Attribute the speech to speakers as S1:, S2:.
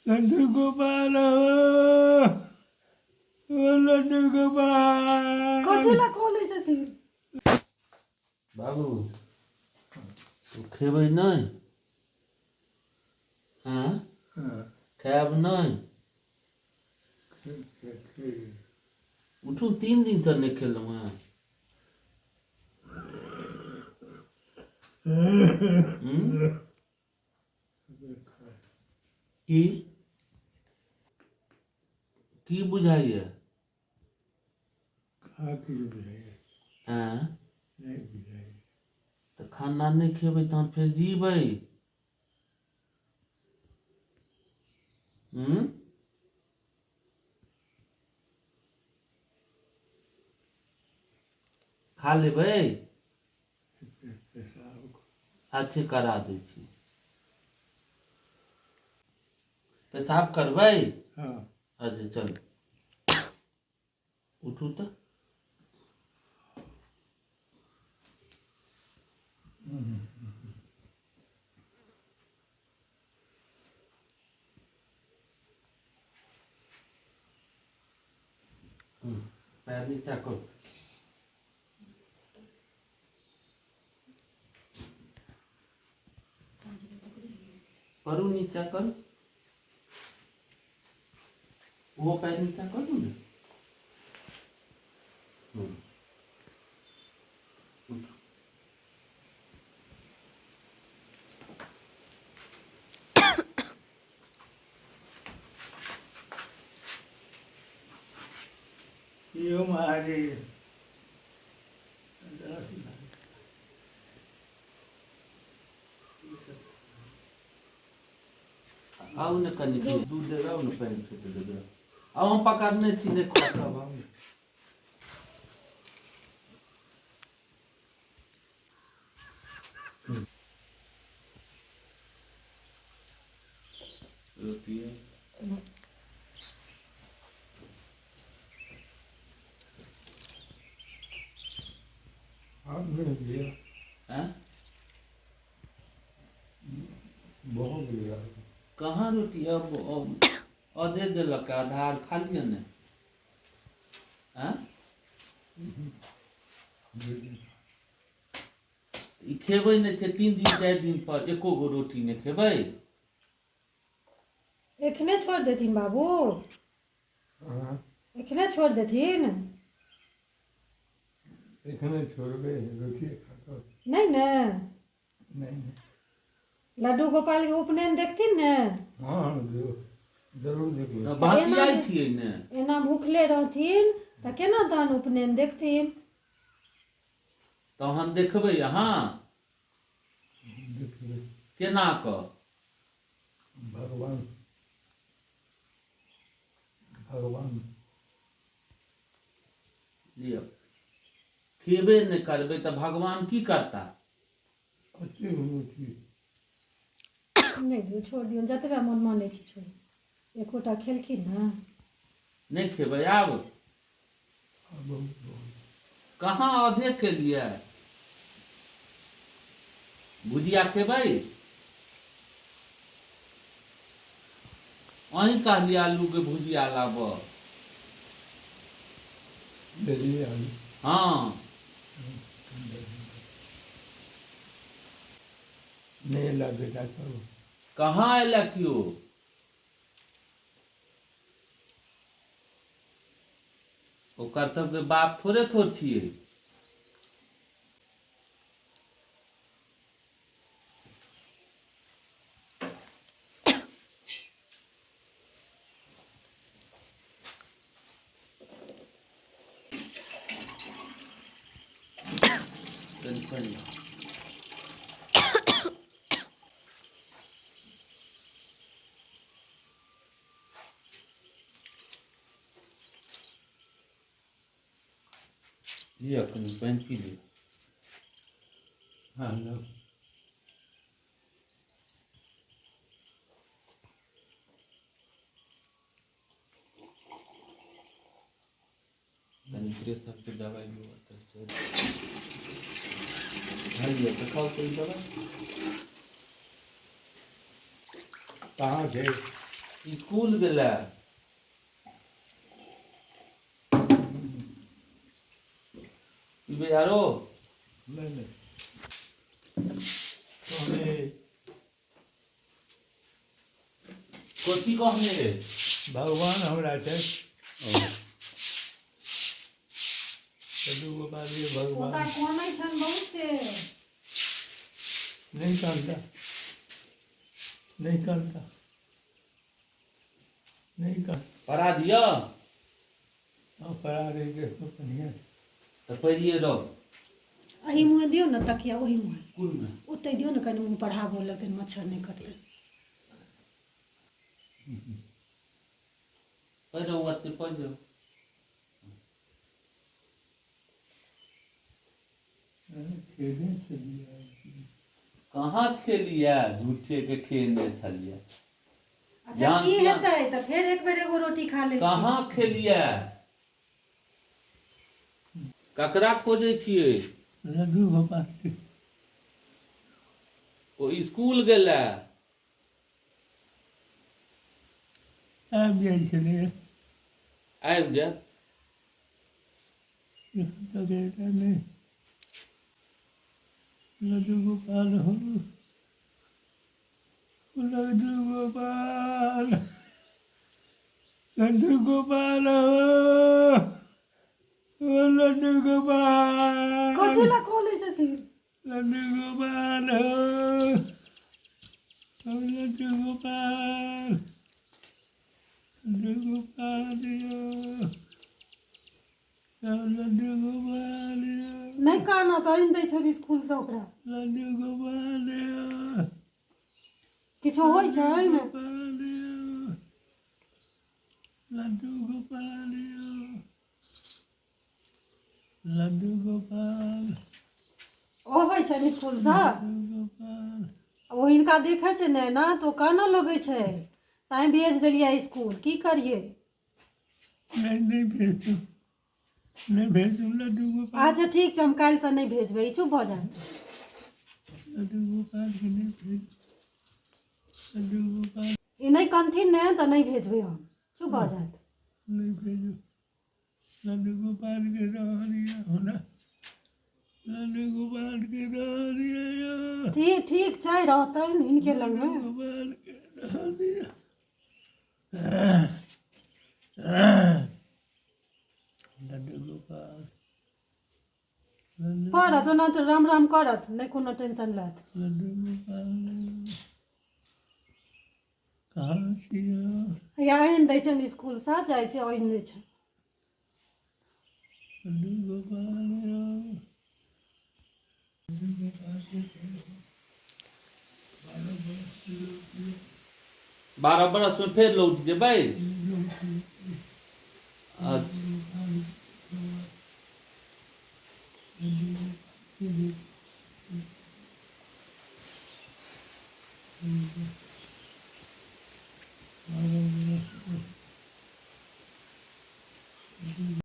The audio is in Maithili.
S1: लड्डू गोपाल ओ लड्डू गोपाल।
S2: कथी लए खोलै छथिन?
S3: बाबू, तू खेबै नहि? आँय? खायब नहि? उठू, 3 दिनसँ नहि खेलहुँ हेँ। हूँ? की की बुझाइए?
S1: कहाँ किछु बुझाइए।
S3: आँय?
S1: नहि बुझाइए।
S3: तऽ खाना नहि खेबै तहन फेर जीबै? हूँ? खा लेबै? अच्छे, करा दै छी। पेशाब करबै?
S1: हाँ।
S3: अच्छा चलू, उठू तऽ। पैर नीचा करू। करू, नीचा करू। ओहो पैर नीचा करू ने। हूँ। उठू।
S1: यो महादेव।
S3: आउ ने, कनि दूध देबै, आउ ने, पानि फेट देबै। आउ, हम पकड़ने छी, नहि खसब, आउ ने। रोटी
S1: हम नहीं दिया।
S3: हैं?
S1: बहुत दिया।
S3: कहाँ रोटी? अब अधे देलक, आधा आर खा लिअ ने। आँय? ई खेबै नहि छै 3 दिन 4 दिन पर एको गो रोटी नहि खेबै?
S2: एखने छोड़ि देथिन बाबू?
S1: हाँ।
S2: एखने छोड़ि देथिन?
S1: एखने छोड़बै रोटी खा
S2: नहि ने?
S1: नहीं।
S2: लड्डू गोपाल के उपनयन देखथिन ने?
S1: हाँ, जरूर देखबै।
S3: तऽ बहसियाइ छियै ने।
S2: एना भूखले रहथिन तऽ केना तहन उपनयन देखथिन?
S3: तहन देखबै अहाँ?
S1: देखबै।
S3: केना कऽ?
S1: भगवान भगवान।
S3: लिअ, खेबे नहि करबै तऽ भगवान की करता?
S1: कते रोटी।
S2: नहि दियौ, छोड़ि दियौ, जतबे मन मानै छै छोड़ि। एकोटा खेलखिन ने।
S3: नहि खेबै आब?
S1: बहुत बहुत।
S3: कहाँ अधे खेलियै? भुजिया खेबै? अहीं कहलियै आलूके भुजिया लाबऽ।
S1: देलियै आलू?
S3: हाँ।
S1: नहि एला बेटा सब?
S3: कहाँ अयला केओ? ओकर सबके बाप थोड़े थोड़ छियै। कनि पानि लाउ। लिअ, कनि पानि पी लिअ।
S1: हाँ, लो।
S3: कनि प्रेशरके दबाइ लिअ तऽ से लिअ तऽ खाउ तऽ ई दबाइ।
S1: कहाँ छै?
S3: स्कूल गेलै। पीबै आरो?
S1: नहि नहि, कहने।
S3: कथी कहने रे?
S1: भगवान हमरा छै लड्डू गोपाल के
S2: पोता
S1: भगवान।
S2: कानै छनि बहुते।
S1: नहि कानता, नहि कानता, नहि कान।
S3: पढ़ा दिअ।
S1: हाँ, पढ़ा रही के सब बढ़िया।
S3: तऽ पढ़िए रह।
S2: एहि मुँहे दियौ ने तकिया, ओहि मुँहे।
S3: कोनमे?
S2: ओतहि दियौ ने, कनि मुँह पढ़ाबऽ लगतै, मच्छर नहि कटतै।
S3: पढ़ि रहू, ओते पढ़ि जाउ।
S1: खेले छलियै।
S3: कहाँ खेलियै? झूठे के खेलने छलियै।
S2: अच्छा,
S3: जान
S2: की
S3: तियान।
S2: हेतै तऽ फेर एक बेर एगो रोटी खा लेलखिन।
S3: कहाँ खेलियै? ककरा खोजै छियै?
S1: लड्डू गोपाल के।
S3: ओ स्कूल गेलै।
S1: आबि जाइ छलैए।
S3: आबि जायत।
S1: एखन तक एलै नहि। लड्डू गोपाल हो, लड्डू गोपाल, लड्डू गोपाल हो, ओ लड्डू गोपाल।
S2: कथी लए खोलै छथिन?
S1: लड्डू गोपाल हो, ओ लड्डू गोपाल, लड्डू गोपाल यौ, ओ लड्डू गोपाल यौ।
S2: नहि कानत, आनि दै छनि स्कूलसँ ओकरा।
S1: लड्डू गोपाल यौ।
S2: किछो होइ छै ने?
S1: गोपाल यौ, लड्डू गोपाल यौ, लड्डू गोपाल।
S2: अबै छनि स्कूलसँ।
S1: लड्डू गोपाल।
S2: ओ हिनका देखै छै ने ना, तऽ ओ कानऽ लगै छै, तैँ भेज देलियै स्कूल, की करियै?
S1: नहि, नहि भेजू, नहि भेजू लड्डू गोपाल।
S2: अच्छा, ठीक छै, हम काल्हिसँ नहि भेजबै, ई चुप भऽ जायत।
S1: लड्डू गोपालके नहि भेजू, लड्डू गोपाल।
S2: ई नहि कनथिन ने तऽ नहि भेजबै हम, चुप भऽ जायत।
S1: नहि भेजू, लड्डू गोपालके रहऽ दिअ हमरा, लड्डू गोपालके रहऽ दिअ यौ।
S2: ठीक, ठीक छै, रहतनि हिनके लगमे।
S1: लड्डू गोपालके रहऽ दिअ, लड्डू गोपाल, लड्डू।
S2: पढ़त ओना तऽ राम राम करत, नहि कोनो टेंशन लेत।
S1: लड्डू गोपाल, कहाँ छियै?
S2: या आनि दै छनि स्कूलसँ, जाइ छै, आनि दै छै।
S1: लड्डू गोपाल यौ, लड्डू गोपाल। 12 बरस।
S3: 12 बरसमे फेर लौट जेबै? अच्छा।